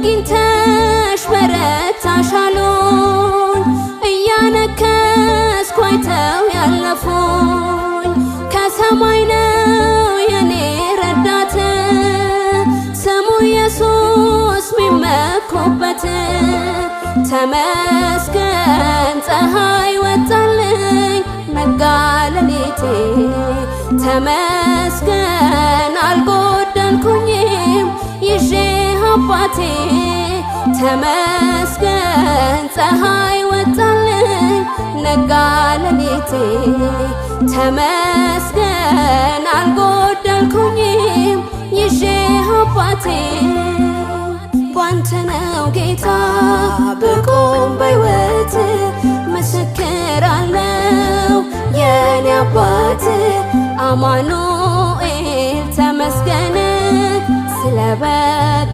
አግኝተሽ በረታሽ አሉኝ። እያነከስኩ አይተው ያለፉኝ፣ ከሰማይ ነው የኔ ረዳት፣ ስሙ ኢየሱስ ሚመኩበት። ተመስገን ፀሐይ ወጣልኝ ነጋ ሌሊቴ፣ ተመስገን አልጎደልኩኝም ይዤ አባቴ። ተመስገን ፀሐይ ወጣልኝ ነጋ ሌሊቴ፣ ተመስገን አልጎደልኩኝም ይዤ አባቴ። ባንተ ነው ጌታ ብቆም በሕይወት፣ ምስክር አለው የኔ አባት። አማኑኤል ተመስገን ስለበ